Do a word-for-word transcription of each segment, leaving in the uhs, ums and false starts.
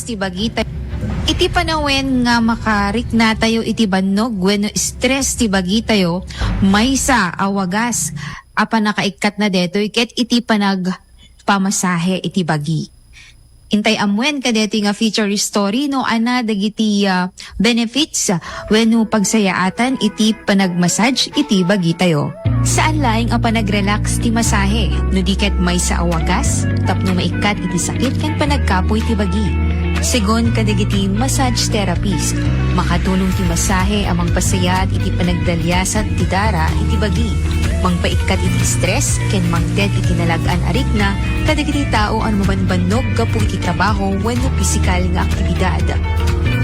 ti bagita. Iti panawen nga makariknatayo iti bannog wenno stress ti bagitayo, maysa a wagas a pannakaikkatna detoy ket iti panagpamasahe iti bagi. Intay ammuen kadetoy nga feature story no ania dagiti, ah, benefits wenno pagsayaatan iti panagmassage iti bagitayo. Saan laeng a panag-relax ti masahe, no di ket maysa a wagas tapno maikkat iti sakit ken panagkapuy ti bagi. Segun kadagiti massage therapist, makatulong ti masahe a mangpasayaat iti panagdaliasat ti dara iti bagi, mangpaikkat iti stress, ken mangted iti nalag-an a rikna kadagiti tao a mabanbannog gapu iti trabaho wenno pisikal nga aktibidad.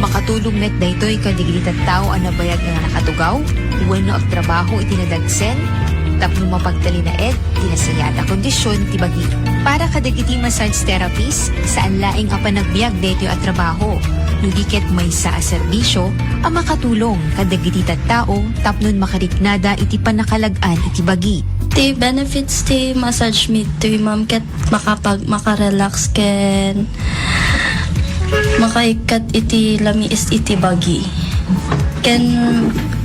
Makatulong met daytoy kadagiti tattao a nabayag nga nakatugaw wenno agtrabaho iti nadagsen tapno mapagtalinaed ti nasayaat a kondisyon ti bagi. Para kadagiti massage therapist, saan laeng a panagbiag daytoy a trabaho, no di ket maysa a serbisyo a makatulong kadagiti tattao tapno makariknada iti pannakalag-an iti bagi. Ti benefits ti massage mi ditoy, ma'am, ket makapag-, makarelax ken makaikkat iti lamiis iti bagi. Ken,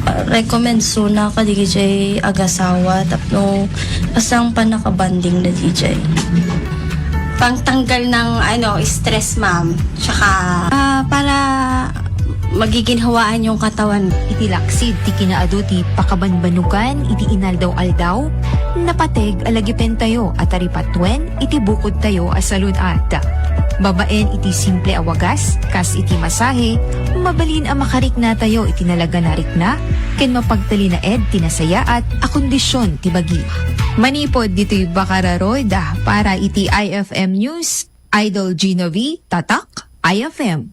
ah, recommend suna kadagiti agassawa tapno basta pannakabonding na D J. Pangtanggal ng, ano, stress, ma'am. Tsaka, ah, para magiginhawaan yung katawan. Iti laksid ti kinaadu ti pakabanbanugan iti inaldaw-aldaw, napateg a lagipentayo a taripatuen iti bukodtayo a salun-at. Babaen iti simple a wagas, kas iti masahe, mabalin a makariknatayo iti nalagan a rikna ken mapagtalinaed ti nasayaat a kondisyon ti bagi. Manipod ditoy Bacararod, para iti I F M News, Idol Gino V, Tatak, I F M.